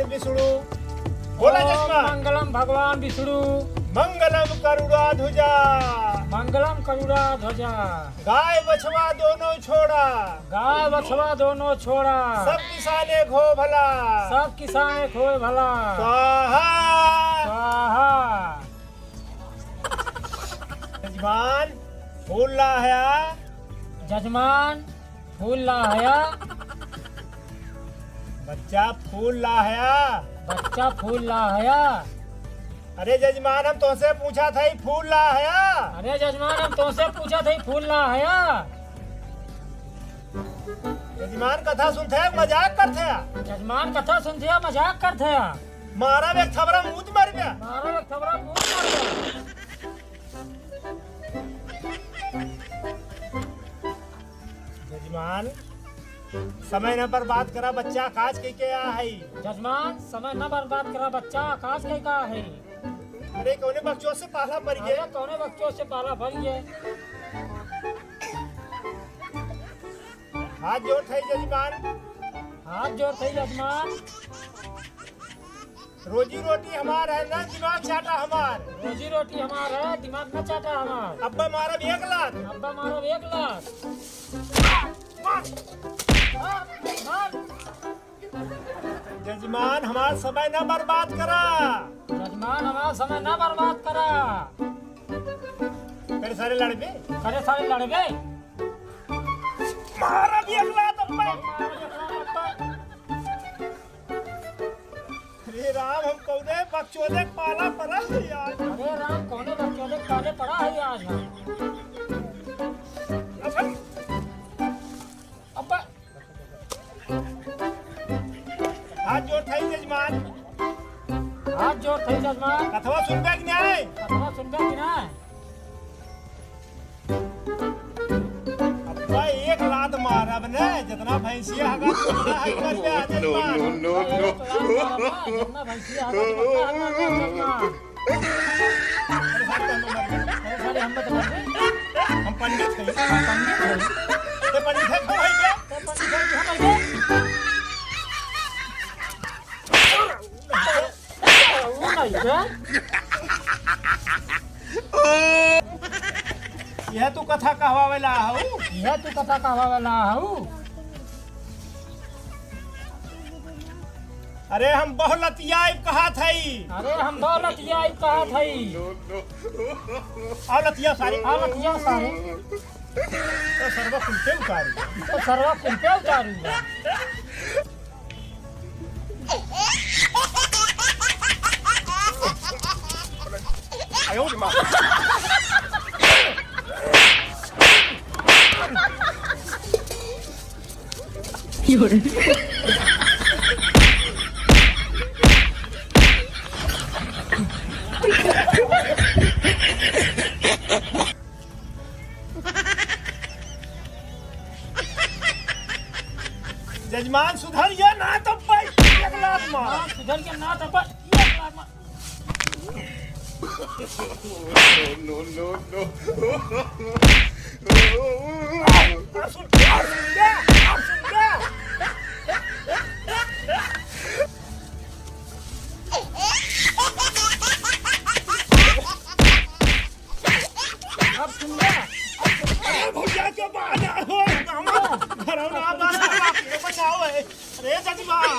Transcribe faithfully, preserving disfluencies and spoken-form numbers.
विष्णु। बोला ओम जजमान। मंगलम भगवान विष्णु। मंगलम गरुड़ा ध्वजा। मंगलम गरुड़ा ध्वजा। गाय बछवा दोनों छोड़ा। गाय बछवा दोनों छोड़ा। सब किसान एक हो भला। सब किसान एक होए भला। स्वाहा। स्वाहा। जजमान, फूल लाहया। जजमान, फूल लाहया। बच्चा, फूल लाहया। बच्चा, फूल लाहया। अरे जजमान, हम तोसे पूछा था, फूल लाहया। अरे जजमान, हम तोसे पूछा था, फूल लाहया। जजमान, कथा सुनथे, मजाक करथे। जजमान, कथा सुनथे, मजाक करथे। मारा एक थबरा मुंह मर गया। मारा एक थबरा मुंह मर गया। जजमान, समय न बर्बाद करा, बच्चा काज कइके आ है। जजमान, समय न बर्बाद करा, बच्चा काज कइके आ है। अरे, कौने बकचोद से पाला पड़ गए? अरे, कौने बकचोद से पाला पड़ गए? हाथ जोड़ थई जजमान। हाथ जोड़ थई जजमान। रोजी रोटी हमार है ना, दिमाग चाटा हमार। रोजी रोटी हमार है, दिमाग न चाटा हमार। अब्बा मारब एक लात। अब्बा मारब एक लात। मार, मार। जजमान, हमार समय ना बर्बाद करा। जजमान, हमार समय ना बर्बाद करा। करे सारे लड़बे? करे सारे लड़बे? मारब एक लात अब्बा। मारब एक लात अब्बा। अरे राम, हम कौने बकचोदे पाला पड़ा है यार। अरे राम, कौने बकचोदे पाले पड़ा है आज हम। अब्बा। अब्बा। हाथ जोड़ थई जजमान। हाथ जोड़ थई जजमान। कथवा सुनबे कि नाहीं? कथवा सुनबे कि नाहीं? अब्बा एक लात मारब ने, जितना भैंसिया हगा, उतना हग कर दे, आ जजमान। No, no, no, no। एक लात मारब ने, जितना भैंसिया हगा, उतना हग कर दे, आ जजमान। अरे सारे हम मत मार। अरे सारे हम मत मार। हम पंडित हैं। हम पंडित हैं। ते पंडित है, क्यों है ये? ते पंडित है, क्यों है ये? ऊ नहीं है। यह तू कथा कहवावेला हऊ? यह तू कथा कहवावेला हऊ? अरे हम बहुलतिया कहत हई। अरे हम बहुलतिया कहत हई। औलतिया सारे। औलतिया सारे। तो सरवा कुल पे उतारू। तो सरवा कुल पे उतारू। आयो रे माँ। जजमान सुधर ये ना तो भाई एक लात मार। हाँ, सुधर के ना तो भाई एक लात मार। No, no, no, no। अब सुन ले। अरे भैया के बाजा हो, घरौना बाजा, बचाओ है। अरे जजमान।